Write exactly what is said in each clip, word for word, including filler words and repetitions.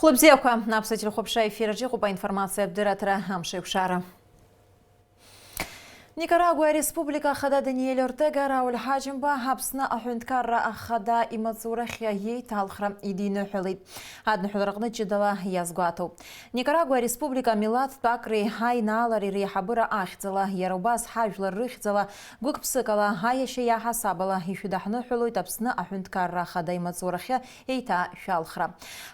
Лыбзиақәа, аԥсуа телехәаԥшра ефир аҿы иҟоуп аинформациатә дырраҭара «Амшеиқәшара». Никарагуа Республика Ахада Даниель Ортега, Рауль Ҳаџьымба Аԥсны аҳәынҭқарра ахада имаҵурахьы иеиҭалхра идиныҳәалеит. Адныҳәалараҟны ҷыдала иазгәаҭоуп. Никарагуа Республика милаҭтә акреи аинаалареи реиҳабыра ахьӡала, иара убас ҳажәлар рыхьӡала, гәык-ԥсыкала, аиашьа иаҳасабала ишәыдаҳныҳәалоит Аԥсны аҳәынҭқарра ахада имаҵурахьы еиҭашәалхра.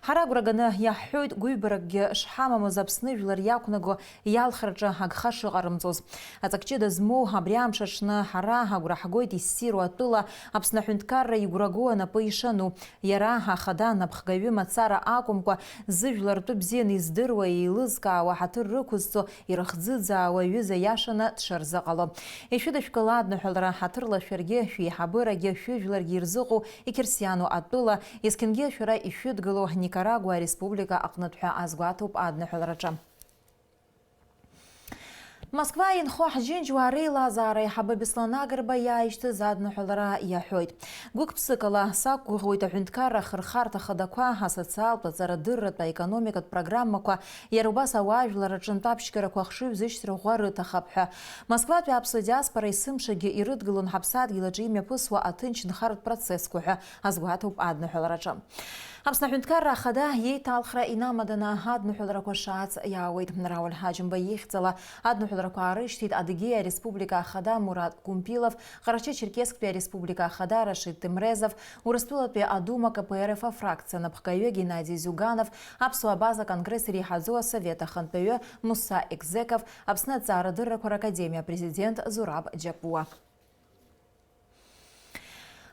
Ҳара агәра ганы иаҳҳәоит, гәыҩбаракгьы шҳамамыз Аԥсны жәлар иақәнаго иалхраҿы агха шыҟарымҵоз. Аҵак ҷыда змоу абри амш аҽны ҳара агәра ҳгоит иссиру атәыла Аԥсны аҳәынҭқарра игәрагоу анапы ишану. Иара, ахада анапхгаҩы мацара акәымкәа, зыжәлар ртәы бзианы издыруа, еилызкаауа, ҳаҭыр рықәызҵо, ирыхӡыӡаауа ҩыза иашаны дшырзыҟало. Ишәыдышәкыла адныҳәалара, ҳаҭырла шәаргьы, шәеиҳабырагьы, шәыжәларгьы ирзыҟоу иқьырсиану атәыла, есқьынгьы шәара ишәыдгыло Никарагуа Республика аҟнытә ҳәа азгәаҭоуп адныҳәалараҿы. Москва инхо ҳџьынџьуаа реилазаара аиҳабы Беслан Агрба иааишьҭыз адныҳәалара иаҳәоит. Гәык-ԥсыкала сақәгәыӷуеит аҳәынҭқарра ахырхарҭа хадақәа, асоциалтә, аҵарадырратә, аекономикатә программақәа, иара убас ауаажәлар рҿынтә аԥшьгарақәа ахшыҩзышьҭра ӷәӷәа рыҭахап ҳәа. Москватәи аԥсуа диаспора есымшагьы ирыдгылон ҳаԥсадгьыл аҿы имҩаԥысуа аҭынч нхартә процессқәа ҳәа азгәаҭоуп адныҳәалараҿы. Аԥсны аҳәынҭқарра ахада иеиҭалхра инамаданы адныҳәаларақәа шаац иаауеит. Рауль Ҳаџьымба ихьӡала адныҳәаларақәа аарышьҭит Адыгеиа Ареспублика ахада Мурат Гәымпилов, Ҟарачы-Черкесктәи Ареспублика ахада Рашид Темрезов, Урыстәылатәи Адума К П Р Ф афракциа анапхгаҩы Геннади Зиуганов, Аԥсуа Абаза Конгресс иреиҳаӡоу асовет ахантәаҩы Муса Егзеков, Аԥсны аҵаарадыррақәа ракадемиа апрезидент Зураб Џьапуа.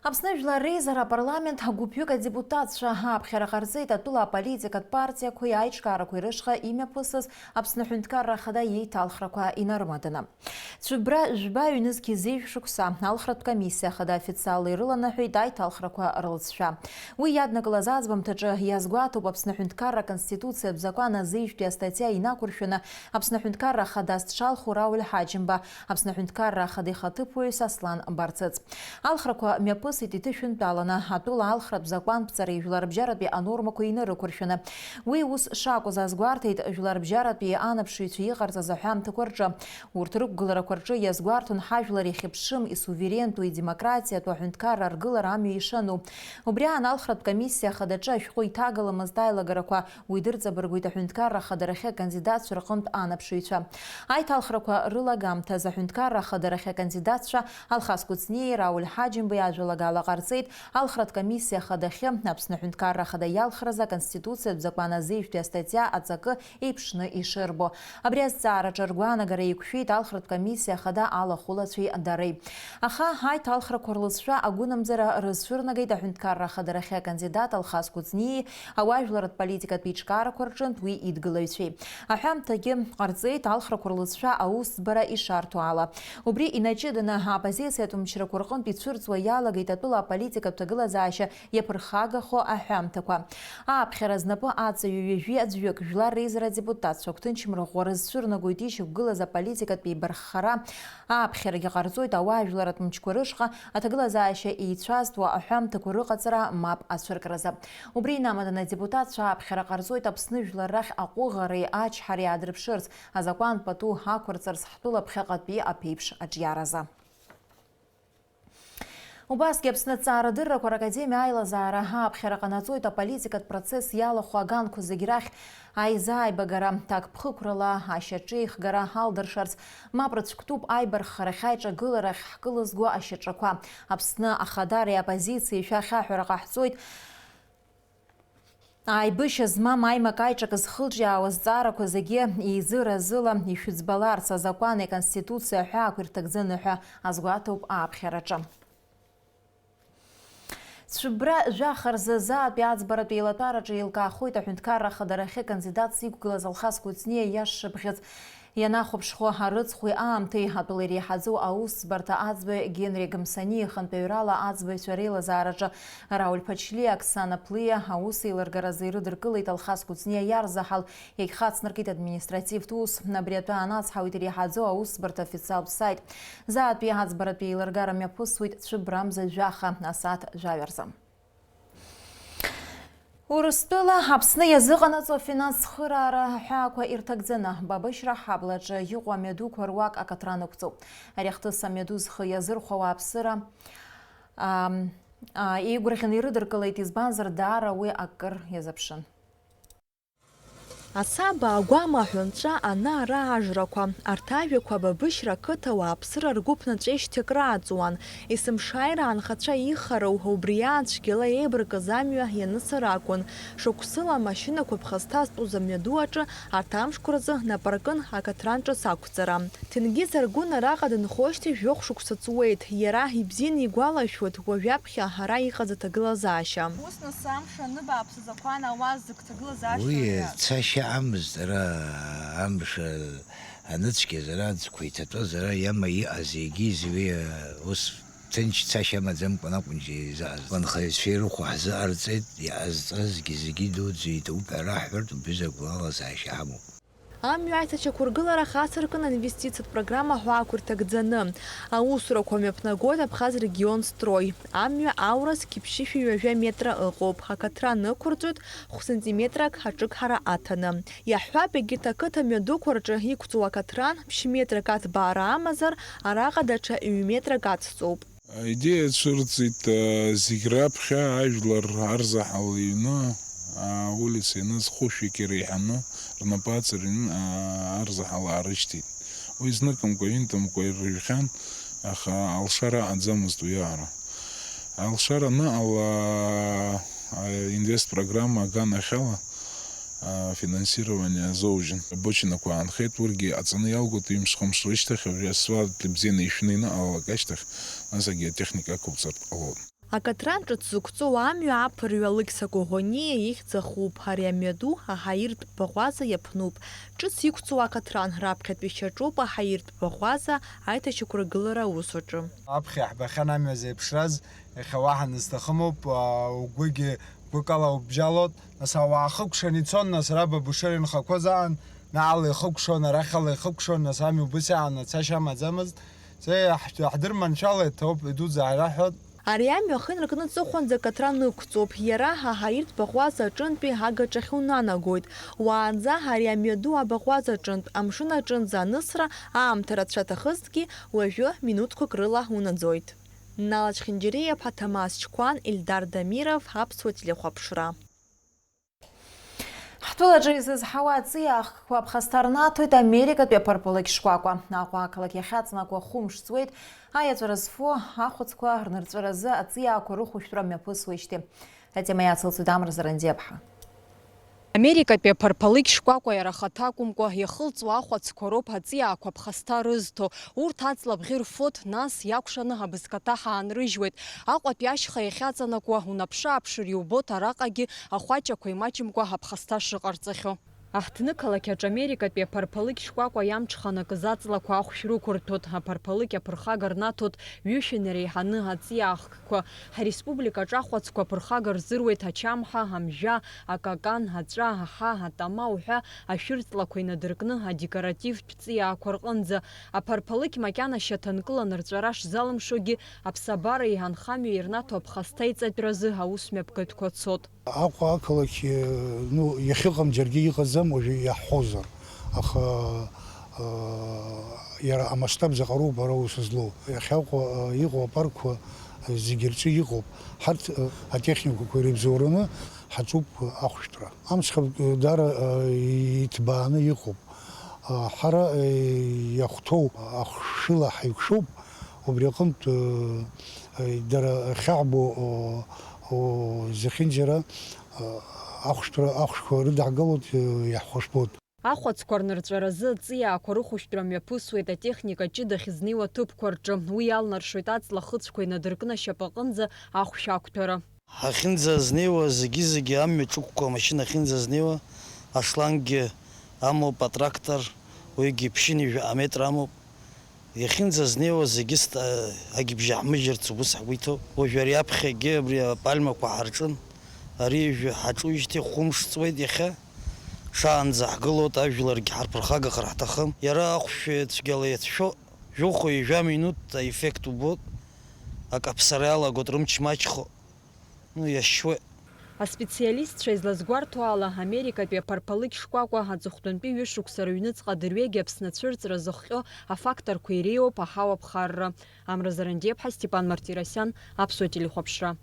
Аԥсны Жәлар Реизара апарламент гәыԥҩык адепутатцәа ааԥхьара ҟарҵеит атәыла аполитикатә партиақәеи аиҿкаарақәеи рышҟа имҩаԥысыз Аԥсны Аҳәынҭқарра Ахада иеиҭалхрақәа инарымаданы. Цәыббра жәба ҩнызқь зежә шықәса алхратә комиссиа ахада официалла ирыланаҳәеит аиҭалхрақәа рылҵшәа. Уи иаднакылаз аӡбамҭаҿы иазгәаҭоуп Аԥсны Аҳәынҭқарра Аконституциатә закәан азеижәтәи астатиа инақәыршәаны Аԥсны Аҳәынҭқарра Ахадас дшалху Рауль Ҳаџьымба, Аԥсны Аҳәынҭқарра Ахада ихаҭыԥуаҩыс Аслан Барцыц. Алхрақәа мҩаԥысит иҭышәынтәаланы, атәыла алхратә закәанԥҵареи жәларбжьаратәи анормақәеи инарықәыршәаны. Уи ус шакәыз азгәарҭеит жәларбжьаратәи анаԥшыҩцәа иҟарҵаз аҳәамҭақәа рҿы. Урҭ рықәгыларақәа рҿы иазгәарҭон ҳажәлар иахьыԥшым, исуверентәу, идемократиатәу аҳәынҭқарра аргылара амҩа ишану. Убри аан алхратә комиссиа ахадаҿы ашәҟәы иҭагаламызт аилагарақәа, уи дырҵабыргуеит аҳәынҭқарра ахадарахьы акандидатцәа рҟынтә анаԥшыҩцәа. Аиҭалхрақәа рылагамҭаз аҳәынҭқарра ахадарахьы акандидатцәа Алхас Кәыҵниеи Рауль Ҳаџьымбеи ажәалагала ҟарҵеит алхратә комиссиа ахадахьы Аԥсны Аҳәынҭқарра Ахада иалхразы Аконституциатә закәан азеижәтәи астатиа аҵакы еиԥшны ишырбо. Абри азҵаараҿы ргәаанагара еиқәшәеит алхратә комиссиа ахада алахәылацәеи дареи. Аха аиҭалхрақәа рлызшәа агәынамӡара рызцәырнагеит аҳәынҭқарра ахадарахьы акандидат Алхас Кәыҵниеи ауаажәларратә политикатә еиҿкаарақәа рҿынтә уи идгылаҩцәеи. Аҳәамҭагьы ҟарҵеит алхрақәа рлызшәа аусӡбара ишарҭо ала. Убри инаҷыданы, аоппозициатә мчрақәа рҟынтә ицәырҵуа иалагеит атәыла аполитикатә ҭагылазаашьа иаԥырхагахо аҳәамҭақәа. Ааԥхьара знапы аҵаҩу ҩажәи аӡәҩык жәлар реизара адепутатцәа агәҭынчымра ӷәӷәа рызцәырнагоит ишьақәгылаз аполитикатә еибарххара. Ааԥхьарагьы ҟарҵоит ауаажәларратә мчқәа рышҟа аҭагылазаашьа еицәазтәу аҳәамҭақәа рыҟаҵара мап ацәыркразы. Убри инамаданы адепутатцәа ааԥхьара ҟарҵоит Аԥсны жәлар рахь аҟәыӷареи ачҳареи аадырԥшырц, азакәан пату ақәырҵарц, ҳтәыла ԥхьаҟатәи аԥеиԥш аҿиаразы. Убасгьы Аԥсны аҭҵаарадыррақәа ракадемиа аилазаара ааԥхьара ҟанаҵоит аполитикатә процесс иалахәу аганқәа зегь рахь аизааибагара, ҭакԥхықәрала ашьаҿеихгара ҳалдыршарц, мап рыцәктәуп аибарххарахь аиҿагыларахь ҳкылызго ашьаҿақәа, Аԥсны ахадареи аоппозициеи шәа хьаҳәара ҟаҳҵоит. Аибашьа змам аимак-аиҿак зхылҿиаауа азҵаарақәа зегьы еизыразыла ишәыӡбаларц азакәани аконституциеи аҳәаақәа ирҭагӡаны ҳәа азгәаҭоуп ааԥхьараҿы. Цәыббра жәаха рзы заатәи аӡбаратә еилатәараҿы еилкаахоит аҳәынҭқарра ахадарахьы акандидатс иқәгылаз Алхас Кәыҵниа иашшыбӷьыц ианахәаԥшхо арыцхәи аамҭеи атәыла иреиҳаӡоу аусӡбарҭа аӡбаҩ Генри Гамсаниа ихантәаҩрала аӡбаҩцәа реилазаараҿы Рауль Ԥачлиа, Оксана Плиа аусеилыргаразы ирыдыркылеит Алхас Кәыҵниа иарзаҳал, иагьхацнаркит административтә ус. Абри атәы аанацҳауеит иреиҳаӡоу аусӡбарҭа официалтә саит. Заатәи аӡбаратәи еилыргара мҩаԥысуеит цәыббрамза жәаха асааҭ жәаҩа рзы. Урыстәыла Аԥсны иазыҟанаҵо афинанс цхыраара аҳәаақәа ирҭагӡаны, Бабышьра аҳаблаҿы иҟоу амҩадуқәа руак акаҭран ықәҵоуп. Ари ахҭыс амҩаду зхы иазырхәо ауааԥсыра, ам, а, еигәырӷьаны ирыдыркылеит, избанзар, даара уи акыр иазыԥшын. Асаба агәама аҳәынҵәа ана-ара ажрақәа, арҭ ажәақәа Бабышьра ақыҭа ауааԥсыра ргәы ԥнаҵәеижьҭеи акрааҵуан. Есымшааира анхацәа ихароу, убри аан цәгьала еибаркыз амҩа ианыцара акәын. Шықәсыла амашьынақәа ԥхасҭа зтәыз амҩаду аҿы арҭ амшқәа рзы напы аркын акаҭран ҿыц ақәҵара. Ҭенгиз Аргәын араҟа дынхошьҭеи жәохә шықәса ҵуеит. Иара ибзианы игәалашәоит уажәаԥхьа ара иҟаз аҭагылазаашьа. Ус нас амш аныбааԥсыз ақәан ауаз зыгәҭагылазаашьа Уи ари ацәашьа амызт, ара амш аныцәгьаз, ара аӡқәа иҭатәаз, ара иама иҟаз, егьиз уи, ус ҭынч цашьа амаӡамкәан акәын изааз. Анхаҩцәа ирыхәо ҳзыҟарҵеит, иҟазҵазгьы зегьы идуӡӡаны итәуп ҳәа раҳҳәартә убри закә алазаашьа ҳамоуп. Амҩа аиҭашьақәыргылара ахацыркын аинвестициатә программа ҳәа ақәырҭагӡаны. Аусурақәа мҩаԥнагоит Абхаз регион строй. Амҩа аура зқьи ԥшьышәи ҩажәа метра ыҟоуп, акаҭран ықәырҵоит хә-сантиметрак аҿыгҳара аҭаны. Иаҳҳәап, егьырҭ ақыҭа мҩадуқәа рҿы иқәҵоу акаҭран ԥшь-метрак аҭбаара амазар, араҟа даҽа ҩ-метрак ацҵоуп. Аидеиа цәырҵит, а, зегь раԥхьа ажәлар арзаҳал иҩны, аулица ианыз хәышәҩык иреиҳаны рнапы аҵарҩын, а, арзаҳал аарышьҭит. Уи зныкымкәа, ҩынтәымкәа ирыжәхьан, аха алшара аӡамызт уиаара. Алшара аныҟала, а, инвестпрограмма аганахьала, а, финансирование азоужьын. Абочинақәа аанхеит, урҭгьы аҵаны иалгоит, ҩымш-хымш рышьҭахь, абри асфальт бзианы ишәны иныҟалалак ашьҭахь, нас агеотехника ақәылҵартә ҟалоит. Акаҭран ҿыц зықәҵоу амҩа аԥырҩы Алықьса Коӷониа ихьӡ ахуп, ари амҩаду аҳаиртә баӷәаза иаԥнуп. Ҿыц иқәҵоу акаҭран раԥхьатәи шьаҿоуп аҳаиртә баӷәаза аиҭашьақәыргылара аусаҿы. Аԥхьа иаҳбахьан амҩа зеиԥшраз, иахьа уаҳа нызҭахымоуп, угәыгьы гәыкала убжьалоит. Нас ауаа хыкәшан ицон, нас ара Бабышьра инхақәоз аан, наҟ-ала ихыкәшон, арахьала ихыкәшон, нас амҩа убыс иаан ацашьа амаӡамызт. Се ҳ-, ҳдырманшәалеит, ауп, идуӡӡа ҳараҳәот. Ари амҩа ахы инаркны аҵыхәанӡа акаҭран ықәҵоуп. Иара аҳаиртә баӷәаза аҿынтәи агаҿахь унанагоит. Уаанӡа ари амҩаду абаӷәаза аҿынтә амшын аҿынӡа анысра аамҭа рацәа аҭахызҭгьы, уажәы минуҭқәак рыла унаӡоит. Нала Чхинџьариа-ԥҳа, Ҭамаз Чқәан, Ельдар Дамиров, Аԥсуа телехәаԥшра. Ҳтәылаҿы изызҳауа аҵиаахкқәа аԥхасҭа рнаҭоит Америкатәи аԥарпалыкь шкәакәа. Аҟәа ақалақь иахьаҵанакуа хәымш ҵуеит, аиаҵәара зфо ахәыцқәа рнырҵәаразы аҵиаақәа рыхәышәтәра мҩаԥысуеижьҭеи. Атема иацылҵоит Амраза Рандиаԥҳа. Америкатәи аԥарпалыкь шкәакәа иара ахаҭа акәымкәа, иахылҵуа ахәацқәа роуп аҵиаақәа аԥхасҭа рызҭо. Урҭ аҵла абӷьы рфоит, нас иакәшаны абызкаҭа ҳаанрыжьуеит. Аҟәатәи ашьха иахьаҵанакуа унаԥшы-ааԥшыр иубоит араҟагьы ахәаҷақәа имаҷымкәа аԥхасҭа шыҟарҵахьоу. Аҳҭнықалақь аҿы Америкатәи аԥарпалыкь шкәакәа иамҽханакыз аҵлақәа ахәшә рықәырҭәоит, аԥарпалыкь аԥырхага рнаҭоит ҩышәи инареиҳаны аҵиаахкқәа. Ҳреспубликаҿы ахәацқәа аԥырхага рзыруеит ачамҳа, амжәа, акакан, аҵәа, аҳа, атама уҳәа ашәырҵлақәа инадыркны адекоративтә ҵиаақәа рҟынӡа. Аԥарпалыкь макьана шьаҭанкыла нырҵәара шзалымшогьы, аԥсабара ианхамҩа ирнаҭо аԥхасҭа иҵатәразы аусмҩаԥгатәқәа цот. Аҟәа ақалақь, ну, иахьыҟам џьаргьы иҟаӡам, уажәы иаҳҳәозар. Аха, а, иара амасштаб заҟароуп ара аус злоу. Иахьа Аҟәа, а, иҟоу апаркқәа, а, зегьы рҿы иҟоуп. Ҳарҭ, а, атехникақәа ирыбзоураны ҳаҿуп ахәшәтәра. Амцхә, а, даара, а, иҭбааны иҟоуп. А, ҳара, а, иахәҭоу ахәшыла ҳаиқәшәоуп. Убри аҟынтә, э, э, дара ахьаҳбо, о, о, зехьынџьара, э, ахәшәтәра, ахәшәқәа рыдаҳгалоит, э, иаҳхәышәтәуеит. Ахәацқәа рнырҵәаразы аҵиаақәа рыхәшәтәра мҩаԥысуеит атехника ҷыда ахьызнеиуа аҭыԥқәа рҿы. Уи иалнаршоит аҵла ахыцәқәа инадыркны ашьапаҟынӡа ахәшә ақәҭәара. Ҳахьынӡазнеиуа зегьы-зегьы амҩа ҿықәқәа амашьына ахьынӡазнеиуа ашланггьы амоуп, атрактор, уигьы ԥшьынҩажәа аметр амоуп. Иахьынӡазнеиуа зегьы ст-, агьбжьы ҳмыжьырц убыс ҳгәы иҭоуп. Уажә ари аԥхьагьы абри апальмақәа ҳарҿын. Ари ижәы ҳаҿуижьҭеи хәымш ҵуеит иахьа. Шаанӡа ҳгылоит, ажәларгьы ҳарԥырхагахар ҳҭахым. Иара ахәшә цәгьала иацәшәо, жәохәа ҩажәа минуҭ аеффект убоит. Акаԥсара иалагоит, рымч маҷхо. Ну, иашьуеит. Аспециалистцәа излазгәарҭо ала, Америкатәи аԥарԥалыкь шкәакәа аҵыхәтәантәи ҩышықәса рыҩныҵҟа дырҩегьы Аԥсны ацәырҵра зыхҟьо афакторқәа иреиуоуп аҳауа ԥхарра. Амра Зарандиаԥҳа, Степан Мартиросиан, Аԥсуа телехәаԥшра.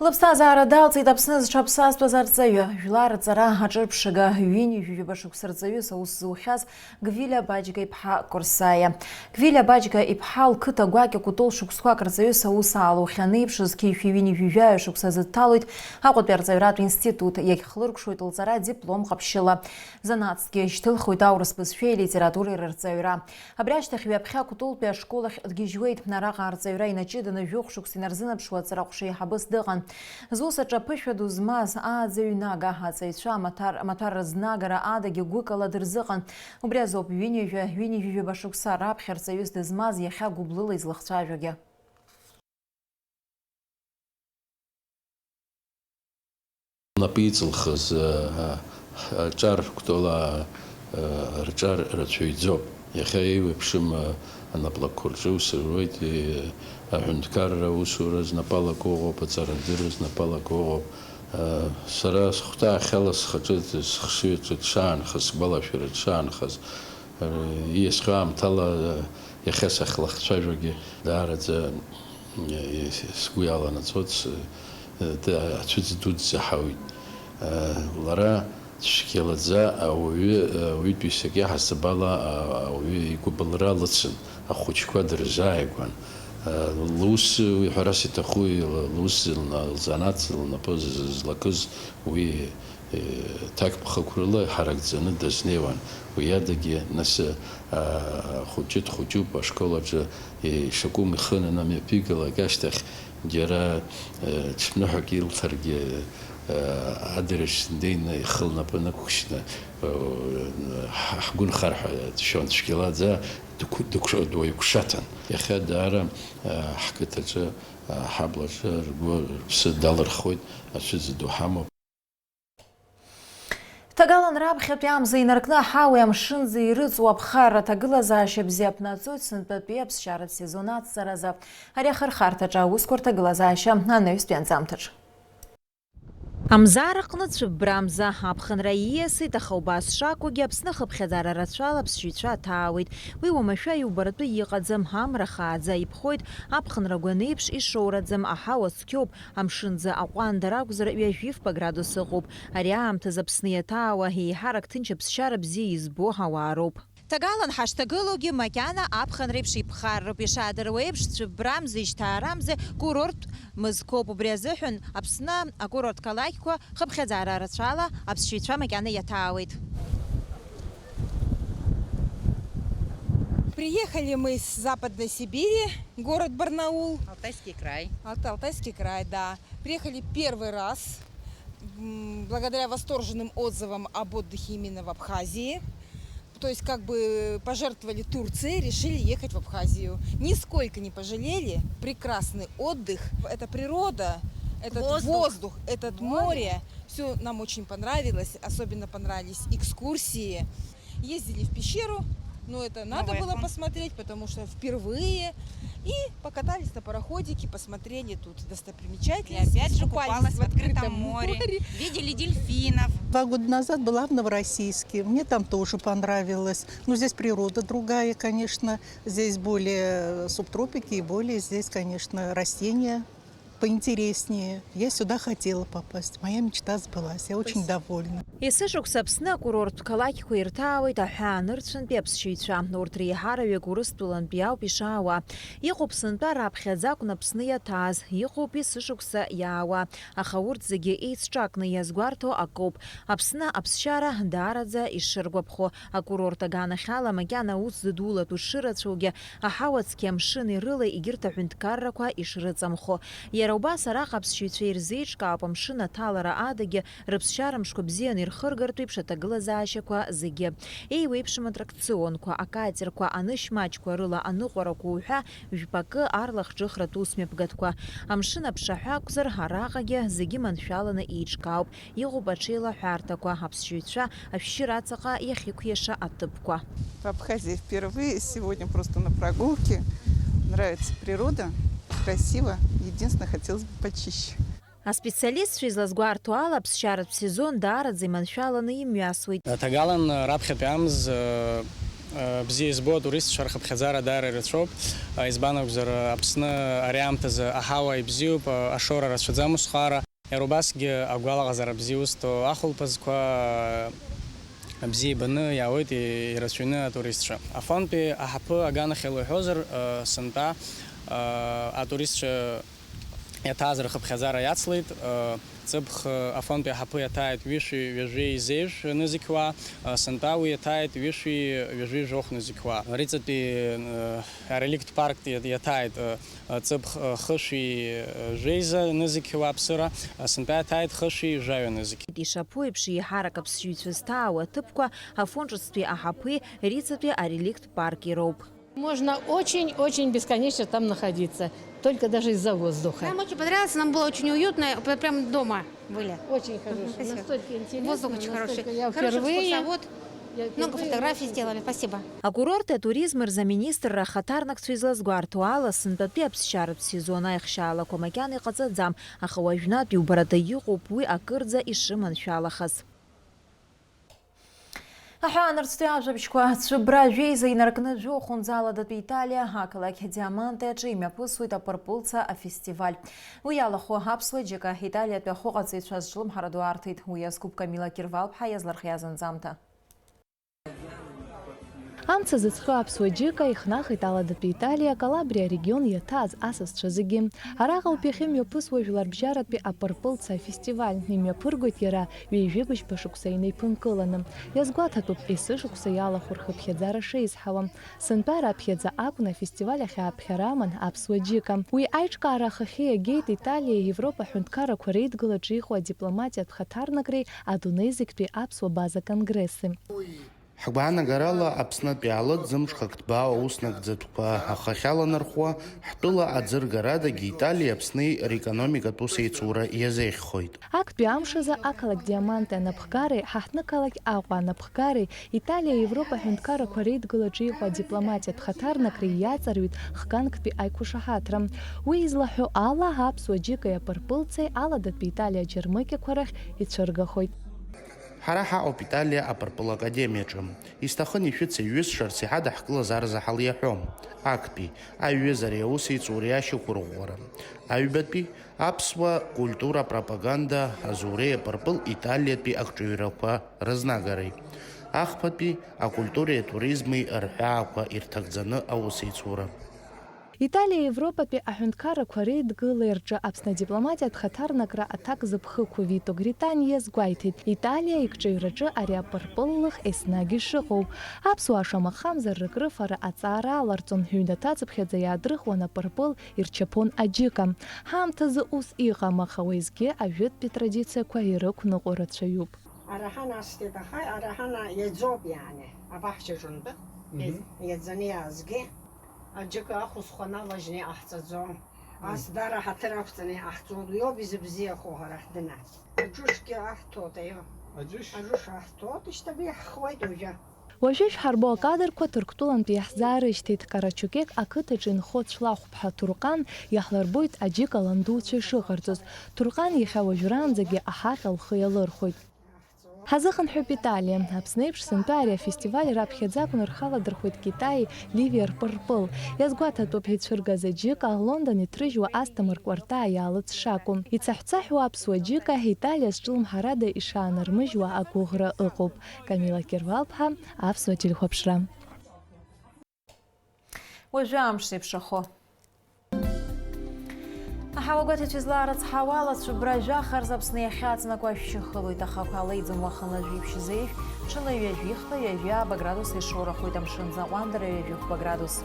Лыԥсҭазаара далҵит Аԥсны зҽаԥсазтәыз арҵаҩы, жәлар рҵара аҿырԥшыга, ҩынҩажәижәаба шықәса рҵаҩыс аус зухьаз Гвиля Баџьга-иԥҳа Корсаиа. Гвиля Баџьга-иԥҳа лқыҭа гәакьа Кәтол шықәсқәак рҵаҩыс аус аалухьан еиԥш, зқьи жәшәи ҩынҩажәи жәаҩа шықәсазы дҭалоит Аҟәатәи арҵаҩратә институт, иагьхлыркәшоит лҵара диплом ҟаԥшьыла. Занааҭкгьы шьҭылхуеит аурыс бызшәеи алитературеи рырҵаҩра. Абри ашьҭахь ҩаԥхьа Кәтолтәи ашкол ахь дгьежьуеит. Араҟа арҵаҩра инаҷыданы жәохә шықәса инарзынаԥшуа аҵара ҟәша еиҳабыс дыҟан. Зус аҿы аԥышәа ду змаз ааӡаҩнага, аҵаҩцәа амаҭар-, амаҭәар рызнагара адагьы гәыкала дырзыҟан. Убри азоуп ҩынҩажәа, ҩынҩажәижәаба шықәса раԥхьа рҵаҩыс дызмаз иахьа гәыблыла излыхцәажәогьы. Напы иҵылхыз, а, а, аҿар Кәтола, а, рҿар рацәаҩӡоуп. Иахьа еиуеиԥшым, а, анаплакқәа рҿы ус руеит, и, аҳәынҭқарра аусура знапалак ыҟоуп, аҵарадырра знапалак ыҟоуп. А, сара схәҭаахьала схаҿы, схшыҩаҿы дшаанхаз, сгәалашәара дшаанхаз, а, ииасхьоу аамҭала, а, иахьа сахьлахцәажәогьы даараӡа, а, сгәы иаланаҵоит, с-, а, ацәыӡ дуӡӡа ҳауит. А, лара цәгьалаӡа ауаҩы, ауаҩытәыҩсак иаҳасаб ала, а, ауаҩы игәыбылра лыцын, ахәыҷқәа дырзааигәан. А, лус, уи ҳәарас иҭаху, ил-, лус, лна-, лзанааҭ лнапы з-, злакыз уи, э, ҭакԥхықәрала иҳаракӡаны дазнеиуан. Уи адагьы, нас, а, ахәыҷы дхәыҷуп, ашкол аҿы, э, ишакәым ихы анамҩаԥигалак ашьҭахь, џьара, э, ҽԥныҳәак илҭаргьы, э, адырҩаҽны днеины ихы лнапы нықәкшьны, э, ҳ-, ҳгәы нхар ҳәа дшәон, цәгьалаӡа дықә-, дықәшо-, дуаҩықәшаҭан. Иахьа даара, э, ҳқыҭаҿы, э, ҳаблаҿы ргәы, рыԥсы далырхуеит, ацәыӡ ду ҳамоуп. Ҭагалан раԥхьатәи амза инаркны аҳауеи амшынӡеи ирыҵоу аԥхарра аҭагылазаашьа бзиа аԥнаҵоит сынтәатәи аԥсшьаратә сезон ацҵаразы. Ари ахырхарҭаҿы аусқәа рҭагылазаашьа анаҩстәи анҵамҭаҿ. Амзар аҟны цәыббра амза аԥхынра ииасит, аха убас шакәугьы Аԥсны ахыԥхьаӡара рацәала аԥсшьаҩцәа аҭаауеит. Уи уамашәа иубаратәы иҟаӡам, амра хааӡа иԥхоит, аԥхынра гәанеиԥш ишоураӡам, аҳауа цқьоуп, амшынӡы аҟәанда ракәзар, ҩажәифба градус ыҟоуп. Ари аамҭазы Аԥсны иаҭаауа еиҳарак ҭынч аԥсшьара бзиа избо ауаа роуп. Ҭагалан ҳашҭагылоугьы макьана аԥхынреиԥш иԥхарроуп. Ишаадыруа еиԥш, цәыббрамзи жьҭаарамзи курорттә мызқәоуп. Убри азыҳәан Аԥсны акурорт қалақьқәа хыԥхьаӡара рацәала аԥсшьаҩцәа макьана иаҭаауеит. Приехали мы с Западной Сибири, город Барнаул. Алтайский край. Алт-, Алтайский край, да. Приехали первый раз, м, благодаря восторженным отзывам об отдыхе именно в Абхазии. То есть, как бы пожертвовали Турцией, решили ехать в Абхазию. Нисколько не пожалели. Прекрасный отдых. Это природа, этот воздух, этот море. Всё нам очень понравилось. Особенно понравились экскурсии. Ездили в пещеру, но это надо было посмотреть, потому что впервые. И покатались на пароходике, посмотрели тут достопримечательности. И опять же купались в открытом море. Видели дельфинов. Два года назад была в Новороссийске. Мне там тоже понравилось. Ну, здесь природа другая, конечно. Здесь более субтропики и более здесь, конечно, растения поинтереснее. Я сюда хотела попасть. Моя мечта сбылась. Я очень довольна. Есышықәса Аԥсны акурорттә қалақьқәа ирҭаауеит аҳәаанырцәынтәи аԥсшьаҩцәа. Урҭ реиҳараҩык Урыстәылантәи ауп ишаауа. Иҟоуп сынтәа раԥхьаӡа акәны Аԥсны иаҭааз, иҟоуп есышықәса иаауа. Аха урҭ зегьы еицҿакны иазгәарҭо акоуп. Аԥсны аԥсшьара даараӡа ишыргәаԥхо, акурорт аганахьала макьана аус зыдулатәу шырацәоугьы, аҳауа цқьа, амшыни рыла егьырҭ аҳәынҭқаррақәа ишрыҵамхо. Иара убас араҟа аԥсшьаҩцәа ирзеиҿкаауп амшын аҭалара адагьы, рыԥсшьара мшқәа бзианы ирхыргартә еиԥш аҭагылазаашьақәа зегьы. Еиуеиԥшым атракционқәа, акатерқәа, анышә маҷқәа рыла аныҟәарақәа уҳәа, жәпакы, арлахҿыхратә усмҩаԥгатәқәа. Амшын аԥшаҳәа акәзар, араҟагьы зегьы маншәаланы еиҿкаауп. Иҟоуп аҽеилаҳәарҭақәа, аԥсшьаҩцәа ашәшьыра аҵаҟа иахьықәиаша аҭыԥқәа. В Абхазии впервые, сегодня просто на прогулке. Нравится природа, красиво. Единственное, хотелось бы почище. Аспециалистцәа излазгәарҭо ала, аԥсшьаратә сезон даараӡа иманшәаланы имҩасуеит. Ҭагалан раԥхьатәи амз, э, э, бзиа избо атуристцәа рхыԥхьаӡара даара ирацәоуп. Э, избан акәзар, Аԥсны ари аамҭазы аҳауа ибзиоуп, э, ашоура рацәаӡам усҟара. Иара убасгьы агәалаҟазара бзиа узҭо ахәылԥазқәа, э, бзиа ибаны иаауеит, и-, ирацәаҩны атуристцәа. Афонтәи аҳаԥы аганахьала уҳәозар, э, сынтәа, э, атуристцәа иаҭааз рхыԥхьаӡара иацлеит, э, ҵыԥх, э, афонтәи аҳаԥы иаҭааит ҩышәи ҩажәи зеижә нызқьуа, э, сынтәа уи иаҭааит ҩышәи ҩажәи жәохә нызқьуа. Риҵатәи, э, ареликттә парк иа-, иаҭааит, э, э, ҵыԥх, э, хышәи, э, жәеиза нызқьуа аԥсыра, э, сынтәа иаҭааит хышәи жәаҩа нызқь. Ишаԥу еиԥш, еиҳарак аԥсшьаҩцәа зҭаау аҭыԥқәа, афон ҿыцтәи аҳаԥи, Риҵатәи ареликттә парки роуп. Можно очень-очень бесконечно там находиться, только даже из-за воздуха. Нам очень понравилось, нам было очень уютно, пр-, прям дома были. Очень хорошо, спасибо. Настолько интересно, воздух очень хороший. Хороший экскурсовод. Много фотографий сделали, спасибо. Акурорти атуризми рзы аминистрра ахаҭарнакцәа излазгәарҭо ала, сынтәатәи аԥсшьаратә сезон аихшьаалақәа макьана иҟаҵаӡам, аха уажәнатә иубарада иҟоуп уи акырӡа ишыманшәалахаз. Аҳәаанырцәтәи ажәабжьқәа. Цәыбра жәеиза инаркны жәохәынӡа аладатәи Италиа ақалақь Диаманте аҿы имҩаԥысуеит апырпылца афестиваль. Уи иалахәу аԥсуа џьыка Италиатәи ахәыҟаҵаҩцәа зҿлымҳара ду арҭеит. Уи иазкуп Камила Кирвалԥҳа иазлархиаз анҵамҭа. Амца зыҵхьоу аԥсуа џьыка ихнахит аладатәи Италиа, Калабриа арегион иаҭааз асасцәа зегьы. Араҟа ауп иахьымҩаԥысуа жәларбжьаратәи апырпылца афестиваль. Имҩаԥыргоит иара ҩажәи быжьба шықәса инеиԥынкыланы. Иазгәаҭатәуп, есышықәса иалахәу рхыԥхьаӡара шеизҳауа. Сынтәа раԥхьаӡа акәын афестиваль ахь ааԥхьара аман аԥсуа џьыка. Уи аиҿкаара ахахьы иагеит Италиеи Европа аҳәынҭқаррақәа реидгылаҿы иҟоу адипломатиатә хаҭарнакреи адунеи зегьтәи аԥсуа база конгресси. Ҳгәаанагарала, Аԥснытәи алыд зымшхак ҭбаау аус нагӡатәқәа ахахьаланархәуа, ҳтәыла аӡыргарадагьы Италиеи Аԥсни рекономикатә усеицура иазеиӷьхоит. Актәи амш азы ақалақь Диаманте анапхгареи ҳаҳҭнықалақь Аҟәа анапхгареи Италиа Европа аҳәынҭқаррақәа реидгылаҿы иҟоу адипломатиатә хаҭарнакреи иаҵарҩит хганктәи аиқәышаҳаҭра. Уи излаҳәо ала, аԥсуа џьыкеи апырпылцеи аладатәи Италиа аџьармыкьақәа рахь ицәыргахоит. Ҳара ҳаҟоуп Италиа апырпыл академиаҿы. Исҭахын ишәыцеиҩысшарц иҳадаҳкылаз арзаҳал иаҳәом. Актәи, аиҩызареи аусеицуреи ашьақәырӷәӷәара. Аҩбатәи, аԥсуа культура апропаганда азуреи апырпыл Италиатәи акҿыҩрақәа рызнагареи. Ахԥатәи, акультуреи атуризми рҳәаақәа ирҭагӡаны аусеицура. Италиа Европатәи аҳәынҭқаррақәа реидгылеи рҿы Аԥсны адипломатиатә хаҭарнакра аҭак зыԥхықәу Вито Гритани иазгәеиҭеит, Италиа икҿыҩраҿы ари апырпыллых еснагь ишыҟоу. Аԥсуаа шамахамзар рыкрыфара аҵаара аларҵон, ҩнаҭацыԥхьаӡа иаадрыхуан апырпыл, ирчаԥон аџьыка. Ҳаамҭазы ус иҟам, аха уеизгьы ажәытәтәи традициақәа ирықәныҟәо рацәаҩуп. Араҳан асҭеит, аха араҳан иаӡоуп, иаани, абаҳчаҿынтә, мгм, иаӡ-, иаӡаны иаазгеит. Аџьыка ахәыцха налажьны иҟаҳҵаӡом. Ас дара ҳаҭыр ақәҵаны иҟаҳҵоит, уи ауп изыбзиахо ҳара ҳдына. Аџушгьы аҳҭоит, аио. Аџушь? Аџушь аҳҭоит, ишьҭа абри иаҳхуеит уажәы. Уажәы ишәҳарбо акадрқәа Ҭырқәтәылантәи иаҳзаарышьҭит. Карачукек ақыҭаҿы инхо Цәлахәԥҳа Ҭурҟан иаҳлырбоит аџьыка ландуцәа ишыҟарҵоз. Ҭурҟан иахьа уажәраанӡагьы аҳаҟьа лхы иалырхәоит. Ҳазыхынҳәып Италиа. Аԥсны еиԥш сынтәа ари афестиваль раԥхьаӡа акәны рхы аладырхәит Китаи, Ливиа рпырпыл. Иазгәаҭатәуп ицәыргаз аџьыка Лондон иҭрыжьуа Асҭамыр квартаа иаалыҵ шакәу. Ицаҳәцаҳәуа аԥсуа џьыка Италиа зҿлымҳарада ишаанармыжьуа агәыӷра ыҟоуп. Камила Кирвалԥҳа, Аԥсуа телехәаԥшра. Уажәы амш зеиԥшрахо. Аҳауагәаҭаҩцәа излаарыцҳауа ала, цәыббра жәаха рзы Аԥсны иахьаҵнакуа ашәшьы хылоит, ахақәа алеиӡом уахынла жәиԥшь зеижә, ҽынла ҩажәихла ҩажәи ааба градус ишоурахоит, амшын аӡы аҟәандара ҩажәи хәба градус.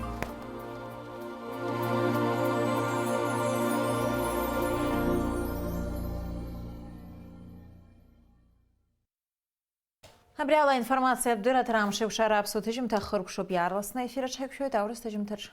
Абри ала аинформациатә дырраҭара Амшеиқәшара аԥсуа ҭыжьымҭа хыркәшоуп, иаарласны аефир аҽҳаиқәшәоит аурыс ҭыжьымҭаҿ.